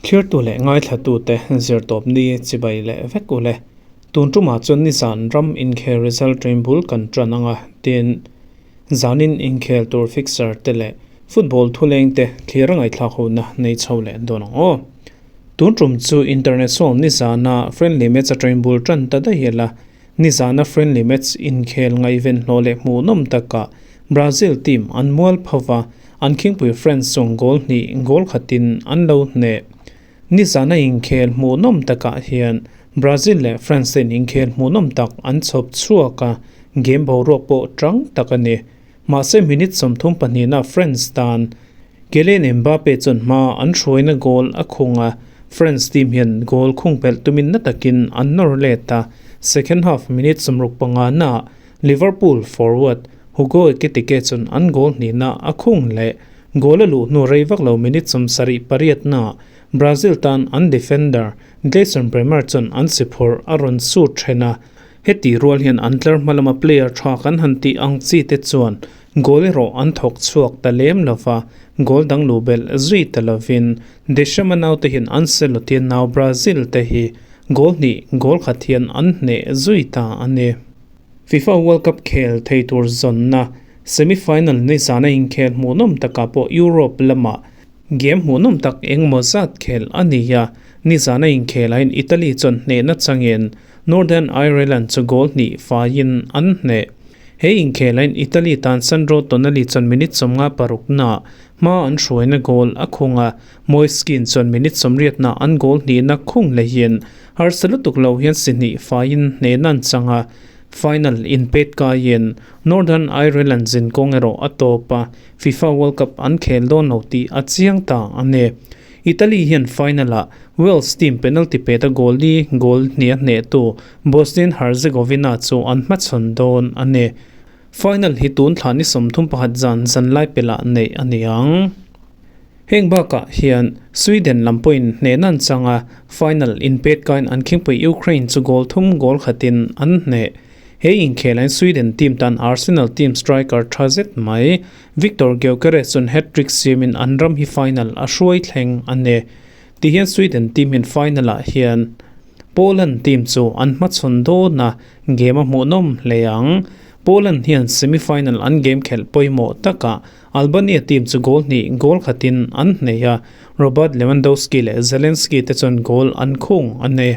Thirtu leh ngaithlatute zirtawpni chibai leh vek u le. Tun tumah chuan nizan ram inkhel result train bul kan tan ang a, tin, zanin inkhel tur fixture te leh football thuleng te thlir a ngaihthlak hona nei chho leh dawn ang aw. Tun tum chu international nizana friendly match a train bul tan ta daih ila, nizana friendly match inkhel ngaihven hlawh leh hmuhnawm takah Brazil team an mual pho va, an khingpui France chung goal hnih goal khatin an lo hneh. Nizana inkhel hmuhnawm takah hian Brazil leh France ten inkhel hmuhnawm tak an chhawp chhuak a, game boruak pawh tang tak a ni. Mahse minute 32 na France tan Kylian Mbappe chuan hma an hruaina goal a khung a, France team hian goal khung pelh tumin na takin an nawr let a, second half minute 65 naah Liverpool forward Hugo Ekitike chuan an goal hnihna a khung leh. Goal a luh hnu rei vak lo minute 78 naah Brazil tan an defender Gleison Bremer chuan an si phawrh a rawn sut then a, heti rual hian an tlar hma lama player tha kan han tih ang chi te chuan goal erawh an thawk chhuak ta lem lova, goal dang luh belh zui ta lovin Deschamps naute hian Ancelotti nau Brazil te hi goal hnih goal khat hian an hneh zui ta a ni. FIFA World Cup khel thei tur zawnna semi-final ni zana inkhel hmuhnawm takah pawh Europe lamah game hmuhnawm tak engemaw zat khel a ni a, ni zana inkhelahin Italy chuan hnehna changin Northern Ireland chu goal hnih faiin an hneh. He inkhelahin Italy tan Sandro Tonali chuan minute 56 naah hma an hruaina goal a khung a, Moise Kean chuan minute 80 naah an goal hnihna khung lehin harsa lutuk lo hian si hnih faiin hnehna an chang a, final inpet kaiin Northern Ireland zinkawng erawh a tawp a, FIFA World Cup an khel dawn lo tih a chiang ta a ni. Italy hian final-ah Wales team penalty peta goal li goal hnih a hnehtu Bosnia and Herzegovina chu an hmachhawn dawn a ni. Final hi tun thla ni 31 zan zanlai pelah neih a ni ang. Heng bakah hian Sweden lam pawhin hnehna an chang a, final inpet kain an khingpui Ukraine chu goal thum goal khatin an hneh. He inkhelain Sweden team tan Arsenal team striker tha zet mai Viktor Gyökeres chuan hat-trick siamin an ram hi final a hruai thleng a ni. Tihian Sweden team hian final-ah hian Poland team chu an hmachhawn dawn a, game a hmuhnawm hle ang. Poland hian semi-final an game khelh pawimawh takah Albania team chu goal hnih goal khatin an hneh a, Robert Lewandowski leh Zelenski te chuan goal an khung a ni.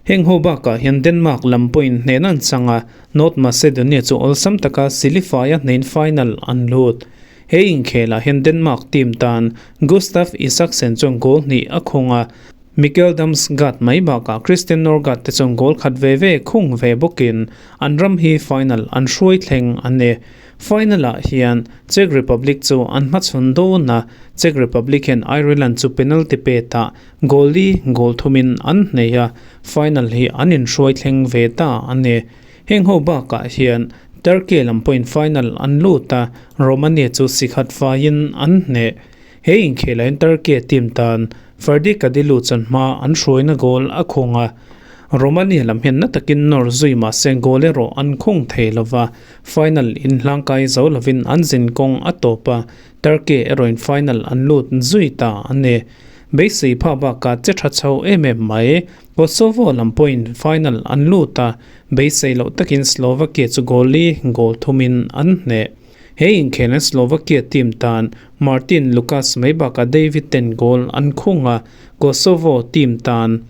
Heng ho bakah hian Denmark lam pawhin hnehna an chang a, North Macedonia chu awlsam taka Silifaia hnehin final an lut. He inkhelah hian Denmark team tan Gustav Isaksen chuan goal hnih a khung a, Mikkel Damsgaard mai bakah Christian Norgaard te chuan goal khat ve ve khung ve bawkin an ram hi final an hruai thleng a ni. Final-ah hian Czech Republic chu an hmachhawn dawn a, Czech Republic hian Ireland chu penalty petah goal li goal thumin an hneh a, final hi an inhruai thleng ve ta a ni. Heng ho bakah hian Turkey lam pawhin final an lut a, Romania chu si khat faiin an hneh. He inkhelah hian Turkey team tan Ferdi Kadilu chuan hma an hruaina goal a khung a, Romania lam hian na takin nawr zui mahse goal erawh an khung thei lova, final inhlangkai zo lovin an zin kawng a tawp a, Turkey erawhin final an lut zui ta a ni. Beisei pha bakah che tha chho em em mai. Kosovo lam pawhin final an lut a, beisei loh takin Slovakia chu goal li goal thumin an hneh. He inkhelhin Slovakia team tan Martin Lukas mai bakah David ten goal an khung a, Kosovo team tan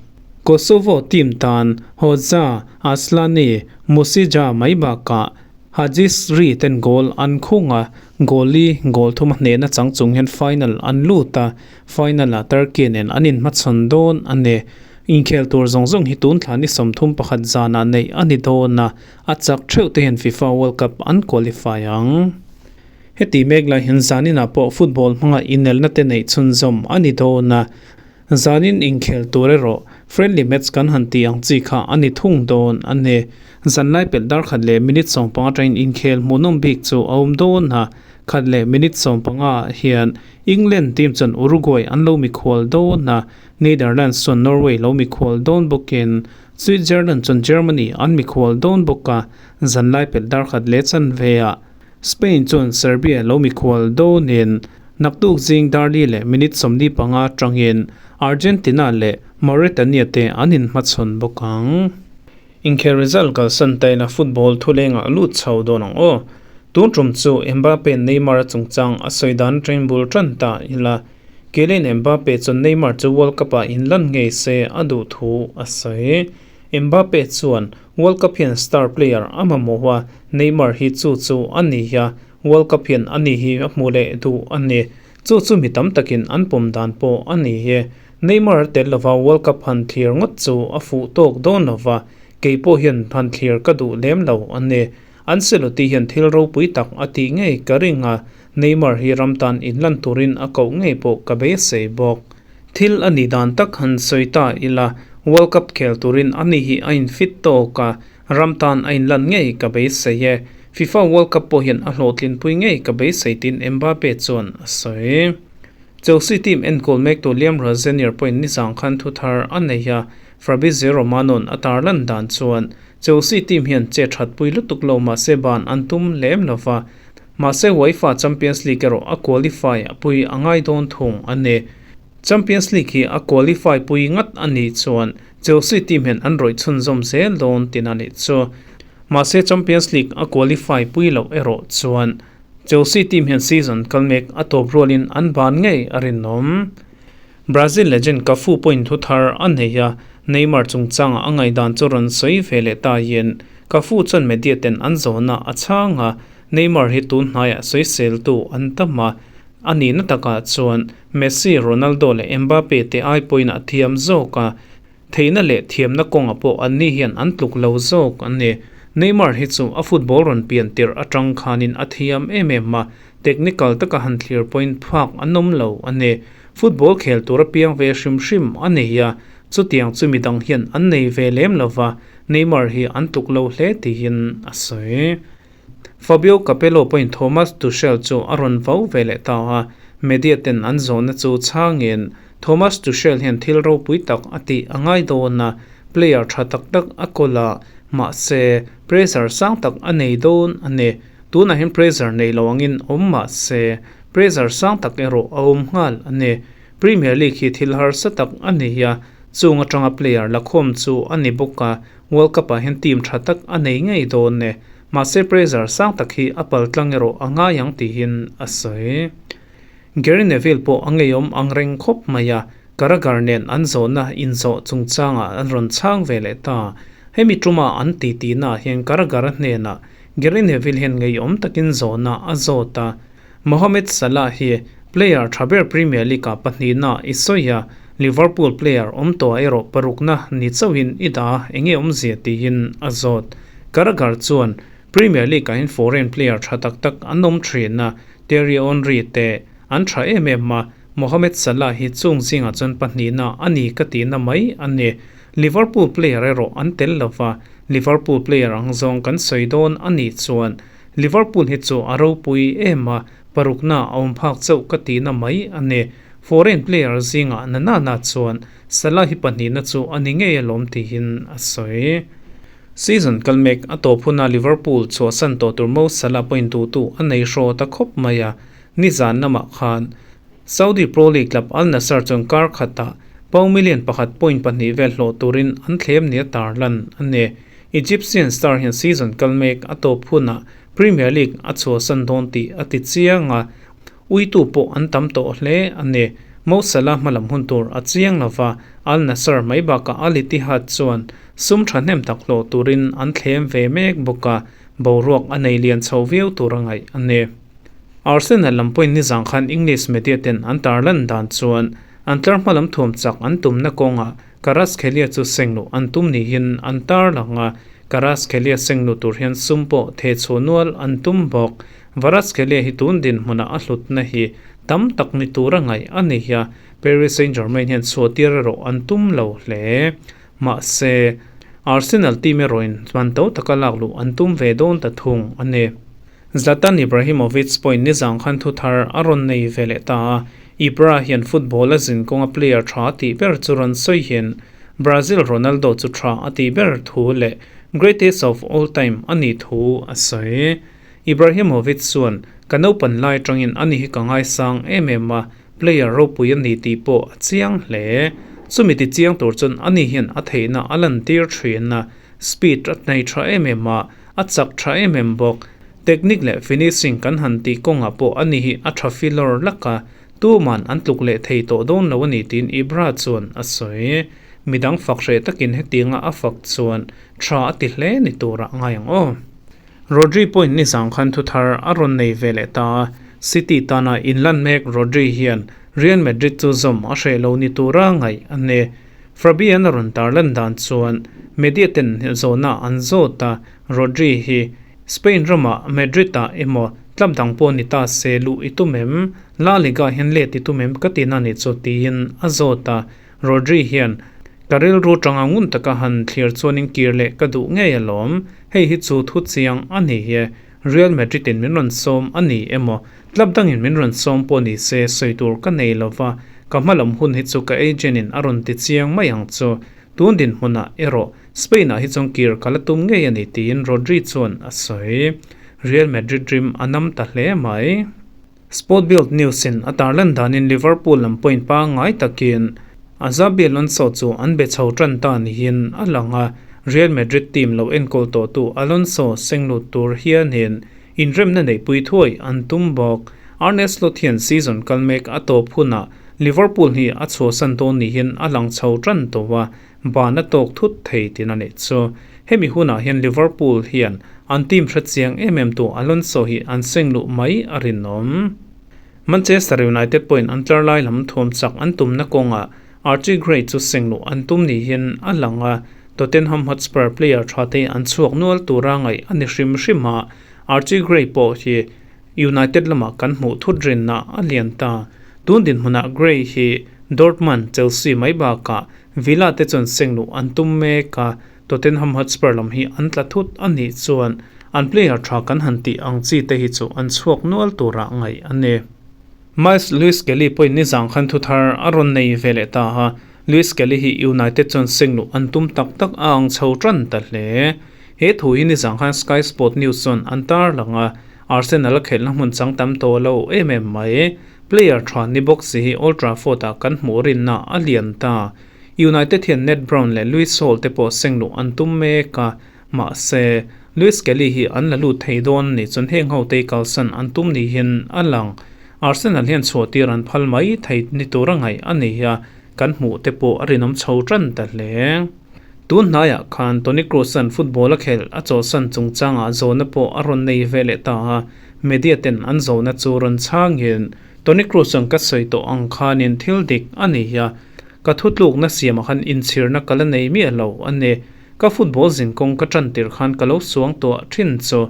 Kosovo team tan Hoxha, Asllani, Musija mai bakah Hajisri ten goal an khung a, goal li goal thum a hnehna chang chung hian final an lut a, final-ah Turkey nen an inhmachhawn dawn a ni. Inkhel tur zawng zawng hi tun thla ni 31 zanah neih a ni dawn a, a chak theuh te hian FIFA World Cup an qualify ang. Heti mek lai hian zaninah pawh football hmanga inelna te neih chhunzawm a ni dawn a, zanin inkhel tur erawh friendly match kan han tih ang chi kha a ni thung dawn a ni. Zanlai pelh dar khat leh minute 15 atangin inkhel hmuhnawm bik chu a awm dawn a, khat leh minute 15 ah hian England team chuan Uruguay an lo mikhual dawn a, Netherlands chuan Norway lo mikhual dawn bawkin Switzerland chuan Germany an mikhual dawn bawk a, zanlai pelh dar khat leh chanve ah. Spain chuan Serbia lo mikhual dawnin naktuk zing dar li leh minute 45 atangin Argentina leh Mauritania te an inhmachhawn bawk ang. Inkhel result kalsan taina football thulengah lut chho dawn ang aw. Tun tum chu Mbappe Neymar a chungchang a sawi dan atangin bul tan ta ila. Kylian Mbappe chuan Neymar chu World Cup ah inlan ngei se a duh thu a sawi. Mbappe chuan World Cup hian star player a mamawh a, Neymar hi chu chu a ni a, World Cup hian a ni hi a hmu leh duh a ni. Chu chu mi tam takin an pawm dan pawh a ni e. Neymar a tel lova World Cup han thlir ngawt chu a fuh tawk dawn lova, kei pawh hian han thlir ka duh lem lo a ni. Ancelotti hian thil ropui tak a tih ngei ka ring a, Neymar hi ram tan inlan turin a koh ngei pawh ka beisei bawk. Thil a nih dan tak han sawi ta ila, World Cup khel turin ani hi a infit tawk a, ram tan a inlan ngei ka beisei e. FIFA World Cup pawh hian a hlawhtlinpui ngei ka beisei tiin Mbappe chuan a sawi. Chelsea team enkawl mektu Liam Rosenior pawhin nizang khan thu thar a nei a, Fabrizio Romano-a'n a tarlan dan chuan Chelsea team hian che thatpui lutuk lo mahse ban an tum lem lova, Mahse UEFA Champions League erawh a qualify pui a ngai dawn thung a ni. Champions League hi a qualify pui ngat a nih chuan Chelsea team hian an rawih chhunzawm zel dawn tin a nih chu. Mahse Champions League a qualify pui loh erawh chuan Chelsea team hian season kal mek a tawp rualin an ban ngei a rinawm. Brazil legend Cafu pawhin thu thar a nei a, Neymar chungchangah a ngaihdan chu rawn sawi ve leh ta hian Cafu chuan media ten an zawhna a chhang a, Neymar hi tun hnaiah sawiseltu an tam a, a nihna takah chuan Messi, Ronaldo leh Mbappe te ai pawhin a thiam zawk a, theihna leh thiamna kawngah pawh anni hian an tluk lo zawk a ni. Neymar hi chu a football rawn pian tirh atang khanin a thiam em em a, technical taka han thlir pawhin phak an awm lo a ni. Football khel tur a piang ve hrim hrim a nei a, chutiang chu midang hian an nei ve lem lo va, Neymar hi an tluk lo hle tiin a sawi. Fabio Capello pawhin Thomas Tuchel chu a rawn vau ve leh ta a, media ten an zawhna chu chhangin Thomas Tuchel hian thil ropui tak a tih a ngai dawn a, player tha tak tak a kawl a, mahse pressure sang tak a nei dawn a ni. Tunah hian pressure nei lo angin awm mahse pressure sang tak erawh a awm nghal a ni. Premier League hi thil harsa tak a ni a, chung atanga player la khawm chu a ni bawk a, World Cup ah hian team tha tak a nei ngei dawn e. Mahse pressure sang tak hi a pal tlang erawh a ngai ang tiin a sawi. Gary Neville pawh a ngeiawm ang reng khawp mai a, Carragher nen an zawhna inzawh chungchangah an rawn chhang ve leh ta. Hemi tuma an titi naah hian Carragher-a hnenah Gary Neville hian ngeiawm takin zawhna a zawt a. Mohamed Salah hi player tha ber Premier League-ah pahnihna i sawi a, Liverpool player awm tawh erawh parukna ni chauhin i dah a, enge awmzia tiin a zawt. Carragher chuan, Premier League-ah hian foreign player tha tak tak an awm thin a, Thierry Henry te an tha em em a, Mohamed Salah hi chung zingah chuan pahnihna a ni ka tihna mai a ni. Liverpool player erawh an tel lova, Liverpool player ang zawng kan sawi dawn a nih chuan Liverpool hi chu a ropui em a, parukna a awm phak chauh ka tihna mai a ni. Foreign player zingah na na na chuan Salah hi pahnihna chu a ni ngei alawm tiin a sawi. Season kal mek a tawp huna Liverpool chhuahsan tawh tur Mo Salah pawhin duhtu a nei hraw ta khawp mai a, nizan lamah khan Saudi Pro League club Al Nassr chuan kar khatah pound million pakhat point pahnih vel hlawh turin an thlem nia tarlan a ni. Egyptian star hian season kal mek a tawp hunah Premier League a chhuahsan dawn tih a ti chiang a, uitu pawh an tam tawh hle a ni. Mo Salah hmalam hun tur a chiang lova, Al Nassr mai bakah Al Ittihad chuan sum thahnem tak hlawh turin an thlem ve mek bawk a, boruak a nei lian chho viau tur a ngaih a ni. Arsenal lam pawhin nizang khan English media ten an tarlan dan chuan an tlar hmalam thuam chak an tumna kawngah Kvaratskhelia chu sengluh an tum niin an tarlang a, Kvaratskhelia sengluh tur hian sum pawh theh chhuah nual an tum bawk. Kvaratskhelia hi tun dinhmunah a hlutna hi tam tak ni tura ngaih a ni a, Paris Saint-Germain hian chhuah tir erawh an tum lo hle. Mahse, Arsenal team erawhin hman to taka lakluh an tum ve dawn ta thung a ni. Zlatan Ibrahimovic pawhin nizang khan thu thar a rawn nei ve leh ta a, Ibra hian football a zin kawnga player tha a tih ber chu rawn sawi hian Brazil Ronaldo chu tha a tih ber thu leh greatest of all time a nih thu a sawi. Ibrahimovic chuan, Ka naupan lai atangin ani hi ka ngaisang em em a, player ropui a ni tih pawh a chiang hle. Chumi ti chiang tur chuan ani hian a theihna a lantir thin a, speed a nei tha em em a, a chak tha em em bawk. Technique leh finishing kan han tih kawngah pawh ani hi a tha filawr lak a, tuman an tluk leh thei tawh dawn lo a ni tiin Ibra chuan a sawi. Midang fak hreh takin hetianga a fak chuan tha a ti hle ni turah ngai ang aw. Rodri pawhin nizang khan thuthar a rawn nei ve leh ta a, City tana inlan mek Rodri hian Real Madrid chu zawm a hreh lo ni tura ngaih a ni. Fabian a rawn tarlan dan chuan media ten zawhna an zawt a, Rodri hi Spain ramah Madrid ah emaw club dang pawh ni ta se luh i tum em? La Liga hian let i tum em ka tina ni chu tiin a zawt a, Rodri hian, Ka rilru tanga ngun taka han thlir chuanin kir leh ka duh ngei alawm, hei hi chu thu chiang a ni e, Real Madrid in min rawn sawm a ni emaw, club dangin min rawn sawm pawh ni se sawi tur ka nei lova, ka hmalam hun hi chu ka agent in a rawn ti chiang mai ang chu. Tun dinhmunah erawh Spain ah hi chuan kir ka la tum ngei a ni tiin Rodri chuan a sawi. Real Madrid rim a nam ta hle mai. Sport Bild News in a tarlan danin Liverpool lam point pangngai takin a Xabi Alonso chu an be chho tan ta niin a lang a, Real Madrid team lo enkawl tawhtu Alonso senglut tur hianin inremna neihpui thuai an tum bawk. Arne Slot hian season kal mek a tawp hunah Liverpool hi a chhuahsan dawn niin a lang chho tan tawh a, ban a tawk thut thei tin a nih chu. Hemi hunah hian Liverpool hian an team hre chiang em em tu Alonso hi an seng luh mai a rinawm. Manchester United pawhin an tlar lai lam thuam chak an tumna kawngah Archie Gray chu seng luh an tum niin a lang a, Tottenham Hotspur player tha te an chhuak nual tura ngaih a ni hrim hrim a, Archie Gray pawh hi United lamah kan hmuh thut rinna a lian ta. Tun dinhmunah Gray hi Dortmund, Chelsea mai bakah Villa te chuan seng luh an tum mek a, Tottenham Hotspur lam hi an tla thut a nih chuan an player tha kan han tih ang chi te hi chu an chhuak nual turah ngaih a ni. Myles Lewis-Skelly pawhin nizang khan thuthar a rawn nei ve leh ta a, Lewis-Skelly hi United chuan seng luh an tum tak tak a ang chho tan ta hle. He thu hi nizang khan Sky Sport News chuan an tarlang a, Arsenal a khelhna hmun chang tam tawh lo em em mai. Player tha ni bawk si hi Old Trafford ah kan hmuh rinna a lian ta. United hian Ned Brown leh Lewis Hall te pawh seng luh an tum mek a, mahse, Lewis Kelly hi an la lut thei dawn ni chuan heng ho te kalsan an tum niin a lang. Arsenal hian chhuahtir an phal mai thei ni tur a ngaih a ni a, kan hmuh te pawh a rinawm chho tan ta hle. Tun hnaiah khan Toni Kroos-a'n football a khelh a chawlhsan chungchangah zawhna pawh a rawn nei ve leh ta a, media ten an zawhna chu rawn chhangin, Toni Kroos-a'n ka sawi tawh ang khanin thil dik a ni a, ka thutlukna siamah khan inchhirna ka la nei miah lo a ni. Ka football zinkawng ka tan tir khan ka lo suang tuah thin chu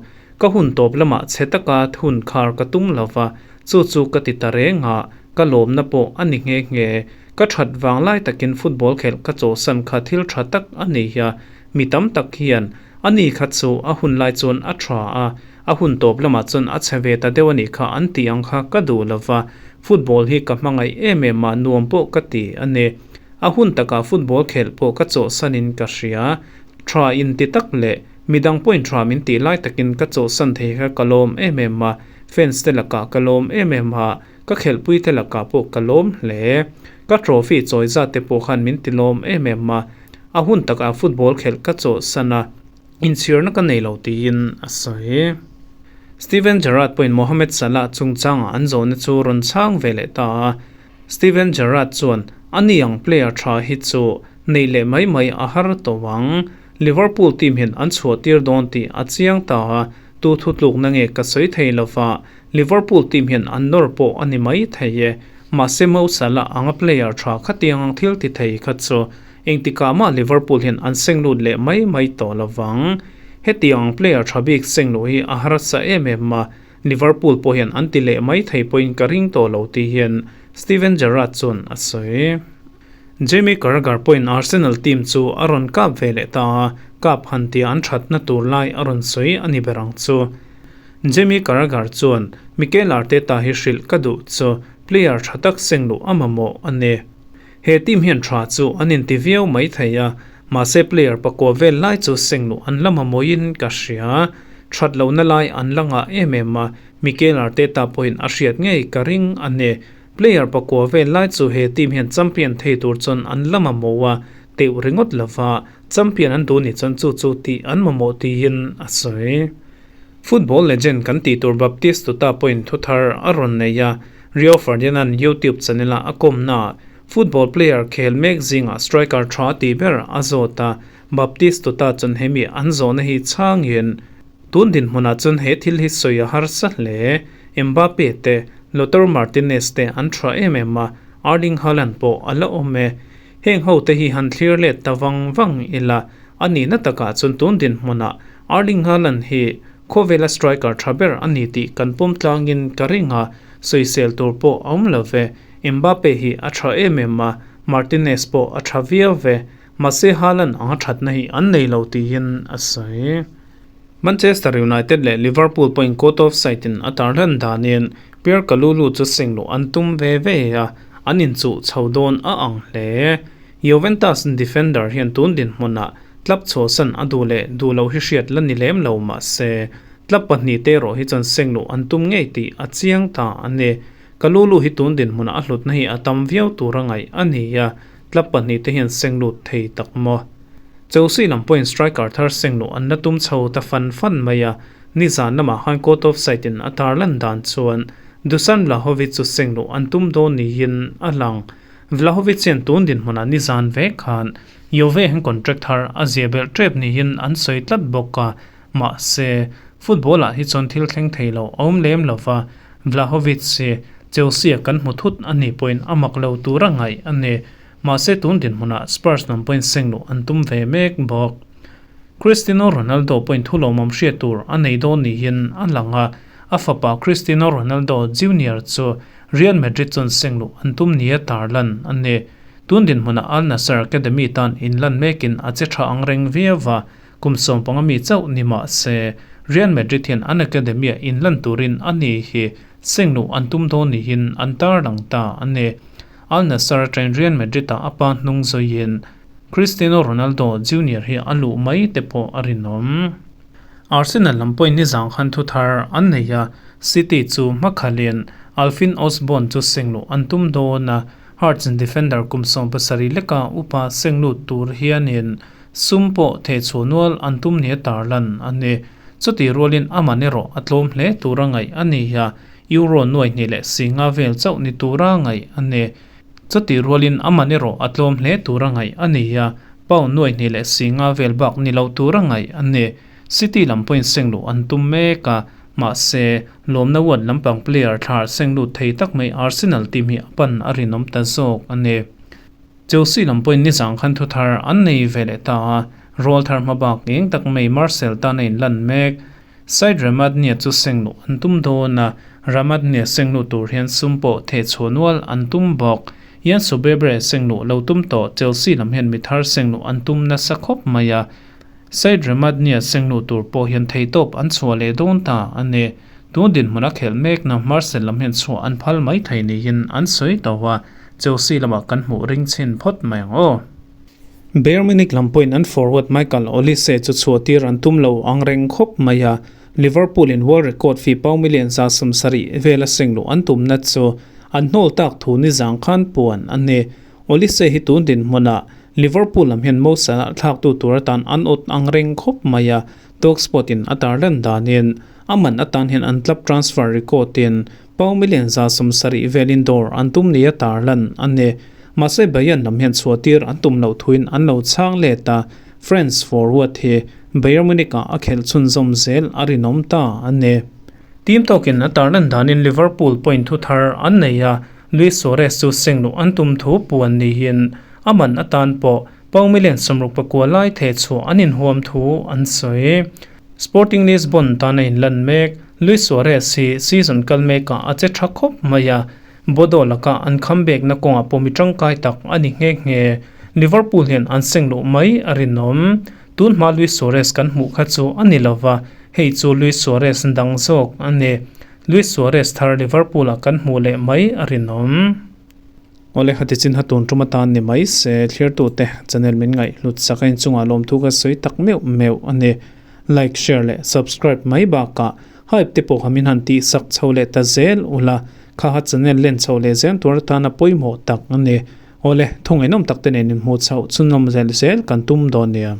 ka hun tawp lamah chhe taka hun khar ka tum lo va, chu chu ka ti ta reng a, ka lawmna pawh a ni nghe nghe. Ka that vang lai takin football khelh ka chawhsan kha thil tha tak a ni a, mi tam tak hian a ni kha chu a hun lai chuan a tha a, a hun tawp lamah chuan a chhe ve ta deuh a nih kha an tih ang kha ka duh lo va, football hi ka hmangaih em em a, nuam pawh ka ti a ni. A hun takah football khelh pawh ka chawhsanin ka hria, tha inti tak leh midang pawhin tha min tih lai takin ka chawhsan thei kha ka lawm em em a, fans te lakah ka lawm em em a, Ka khelhpui te lakah pawh ka lawm hle. Ka trophy chawi zat te pawh khan min ti lawm em em a, a hun takah football khelh ka chawhsan a, inchhirna ka nei lo tiin a sawi. Steven Gerrard pawhin Mohamed Salah chungchangah an zawhna chu rawn chhang ve leh ta a, Steven Gerrard chuan, A ni ang player tha hi chu neih leh mai mai a har tawh ang. Liverpool team hian an chhuahtir dawn tih a chiang ta a, tu thutlukna nge ka sawi thei lova, Liverpool team hian an nawr pawh a ni mai thei e, mahse Mo Salah anga player tha khatiang ang thil ti thei kha chu engtikah mah Liverpool hian an seng lut leh mai mai tawh lo vang. Hetiang ang player tha bik seng luh hi a harsa em em a, Liverpool pawh hian an ti leh mai thei pawhin ka ring tawh lo tih hian Steven Gerrard chuan a sawi. Jamie Carragher pawhin Arsenal team chu a rawn kap ve leh ta a, kap han tia an thatna tur lai a rawn sawi a ni ber ang chu. Jamie Carragher chuan, Mikel Arteta hi hrilh ka duh chu player tha tak seng luh a mamawh a ni. He team hian tha chu an inti viau mai thei a, mahse player pakua vel lai chu seng luh an la mamawhin ka hria. That lohna lai an la ngah em em a, Mikel Arteta pawhin a hriat ngei ka ring a ni. Player pakua vel lai chu he team hian champion thei tur chuan an la mamawh a, teuh ringawt lova champion an duh ni chuan chu chu tih an mamawh tiin a sawi. Football legend kan tih tur Baptist Tuta pawhin thu thar a rawn nei a, Rio Ferdinand YouTube channel-a a kawmnaah football player khel mek zingah striker tha tih ber a zawt a, Baptist Tuta chuan hemi an zawhna hi chhangin tun dinhmunah chuan he thil hi sawi a harsa hle. Mbappe te, Lautaro Martinez te an tha em em a, Erling Haaland pawh a la awm e. Heng ho te hi han thlir let ta vang vang ila, a nihna takah chuan tun dinhmunah Erling Haaland hi khawvela striker tha ber a ni tih kan pawm tlangin ka ring a, sawisel tur pawh a awm lo ve. Mbappe hi a tha em em a, Martinez pawh a tha viau ve. Mahse Haaland anga thatna hi an nei lo tiin a sawi. Manchester United leh Liverpool pawhin caught offside in a tarlan danin Pierre Kalulu chu seng luh an tum ve ve a, an inchuh chho dawn a ang hle. Juventus defender hian tun dinhmunah club chhuahsan a duh leh duh loh hi hriat la ni lem lo mahse club pahnihte erawh hi chuan seng luh an tum ngei tih a chiang ta a ni. Kalulu hi tun dinhmunah a hlutna hi a tam viau tura ngaih a ni a, Club pahnihte hian seng lut thei tak maw? Chelsea lam pawhin striker thar seng luh an la tum chho ta fan fan mai a, nizan lamah khan caught offside in a tarlan dan chuan Dusan Vlahovic chu seng luh an tum dawn niin a lang. Vlahovic hian tun dinhmunah nizan vek khan Juve hian contract thar a zia belh tep niin an sawi tlat bawk a, mahse football ah hi chuan thil thleng thei lo a awm lem lova, Vlahovic hi Chelsea-a kan hmu thut a nih pawhin a mak lo tura ngaih a ni. Mahse tun dinhmunah Spurs lam pawhin seng luh an tum ve mek bawk. Cristiano Ronaldo pawhin thu lawmawm hriat tur a nei dawn niin a lang a, a fapa Cristiano Ronaldo Junior chu Real Madrid chuan seng luh an tum nia tarlan a ni. Tun dinhmunah Al Nassr Academy tan inlan mekin a che tha ang reng viau a, Kum sawmpanga mi chauh ni mah se, Real Madrid hian an academy-ah inlan turin a ni hi sengluh an tum dawn niin an tarlang ta a ni. Al Nassr atangin Real Madrid-ah a pa hnung zawiin Cristiano Ronaldo Junior hi a luh mai te pawh a rinawm. Arsenal lam pawhin nizang khan thu thar an nei a, City chu hmakhalin Alfin Osborne chu sengluh an tum dawn a, Hearts defender kum 70 leka upa senglut tur hianin Sum pawh thehchhuah nual an tum nia tarlan a ni. Chutih rualin aman erawh a tlawm hle tura ngaih a ni a, Euro nuai hnih leh si nga vel chauh ni tura ngaih a ni. Chutih rualin aman erawh a tlawm hle tura ngaih a ni a, Pound nuai hnih leh si nga vel bak ni lo tura ngaih a ni. City lam pawhin seng luh an tum mek a, mahse, lawmna ward lampang player thlar seng lut thei tak mai Arsenal team hi a pan a rinawm ta zawk a ni. Chelsea lam pawhin nizang khan thu thar an nei ve leh ta a, rual thar hma bak eng tak mai Marcel tan a inlan mek. Said Ramadnia chu seng luh an tum dawn a, Ramadnia seng luh tur hian sum pawh theh chhuah nual an tum bawk. Ian Subebre seng luh lo tum tawh Chelsea lam hian mi thar seng luh an tum nasa khawp mai a, Said Ramadnia seng luh tur pawh hian theihtawp an chhuah leh dawn ta a ni. Tun dinhmun a khelh mekna Marcel lam hian chhuah an phal mai thei niin an sawi tawh a, Chelsea lamah kan hmuh ring chhin phawt mai ang aw. Bayern Munich lam pawhin an forward Michael Olise chu chhuah tir an tum lo ang reng khawp mai a, Liverpool in world record fee pau million 70 vela seng luh an tumna chu an hnawl tak thu nizang khan puan a ni. Olise hi tun dinhmunah Liverpool lam hian Mo Salah thlaktu tur atan an awt ang reng khawp mai a, Talksport in a tarlan danin a man atan hian an club transfer record in Pau million 70 velin dawr an tum nia tarlan a ni. Mahse Bayern lam hian chhuah tir an tum loh thuin an lo chhang let a, France forward hi Bayern Munich ah a khelh chhunzawm zel a rinawm ta a ni. Team tawkin a tarlan danin Liverpool point thu thar an nei a, Luis Suarez chu seng luh an tum thu puan niin a man atan pawh Pau million 69 lai theh chhuah an inhuam thu an sawi. Sporting Lisbon tan a inlan mek. Luis Suarez hi season kal mekah a che tha khawp mai a, Bodo laka an khambekna kawngah pawh mi tangkai tak a ni nghe nghe. Liverpool hian an seng luh mai a rinawm. Tun hma Luis Suarez kan hmuh kha chu a ni lova, hei chu Luis Suarez dang zawk a ni. Luis Suarez thar Liverpool-ah kan hmuh leh mai a rinawm. Awle khati chin ha tun tum atan ni mai se, thlirtute channel min ngaih hlut sak a inchungah lawmthu ka sawi tak meuh meuh a ni. Like, share leh subscribe mai bakah hype te pawh kha min han tih sak chho leh ta zel ula, kha ha channel len chho leh zel tur atana pawimawh tak a ni. Awle, thungainawm tak te nen inhmuh chhoh chhunawm zel zel kan tum dawn nia.